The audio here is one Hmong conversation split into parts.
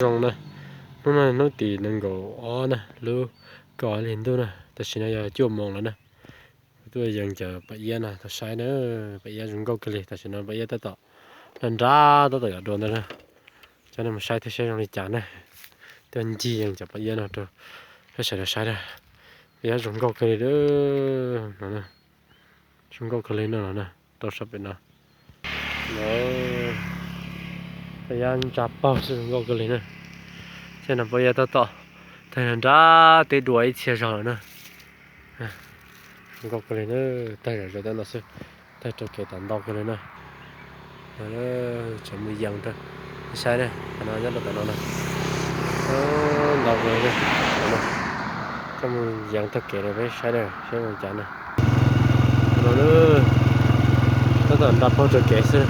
Zoo na, hnub no hnub tim nees nkaum ob na, lub kaum li ntuj na, tam sim no yog cuaj moos lawm na. Kuv tuaj yees cov pam iab no tau saib na, pam iab zoo nkauj kawg li, tam sim no pam iab tab tom nrab nrab tab tom yom dua ntawd na. Coj nej mus saib thiab saib zoo li cas na. Tuaj ncig yees cov pam iab no rau sawv daws saib na. Pam iab zoo nkauj kawg li no, zoo nkauj kawg li no los na, rau sab pem no. Pam iab nra paug xwb zoo nkauj kawg li na. Thiab no pam iab tab tom tawg nrab twb dua ib txhia zog lawm na. Zoo nkauj kawg li na, tawg zom zaws tej no xwb, tawg rau kev tom ntau kawg li na. Tseem mus yees rau, saib na, qhov no nyob rau tom no na. Ntau kawg li na. Coj mus yees taug kev rau peb saib na, saib zoo cas na. No tab tom nra paug rau kev xwb.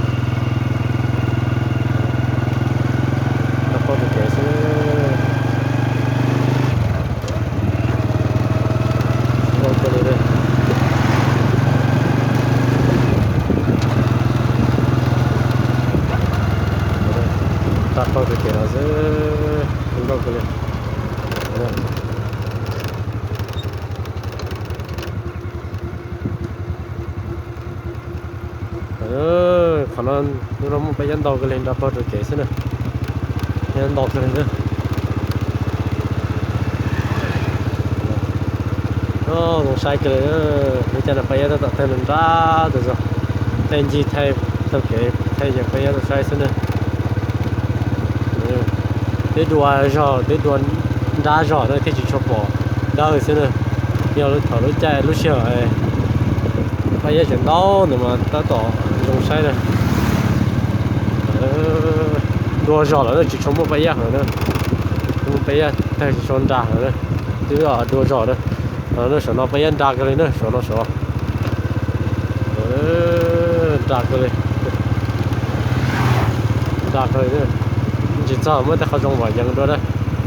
Nra paug rau kev xwb. Nra paug rau kev los xwb, zoo nkauj kawg li. Qhov no hnub no muaj pab yab ntau kawg li nra paug rau kev xwb na. Yab ntau kawg li na. Zoo saib kawg li, li cas no pab yab tab tom thaij nrab tas zog, thaij ncig thaij taug kev thaij yees pab yab rau saib xwb na. Twb dua zog twb dua nrab zog na thiaj tsis tshua pom dawb xwb na. Yog thaum lub caij lub sij hawm pab yab tseem ntau ntawd mas tab tom zoo saib na. Dua zog lawm na, tsis tshua muaj pab yab heev na. Muaj pab yab tag tsis tshua nra heev na, twb dua zog na. Saum no pab yab nra kawg li na, saum no saum. Nra kawg li, nra kawg li. Tsis txog muab tej qhov zoo vam yees dua na.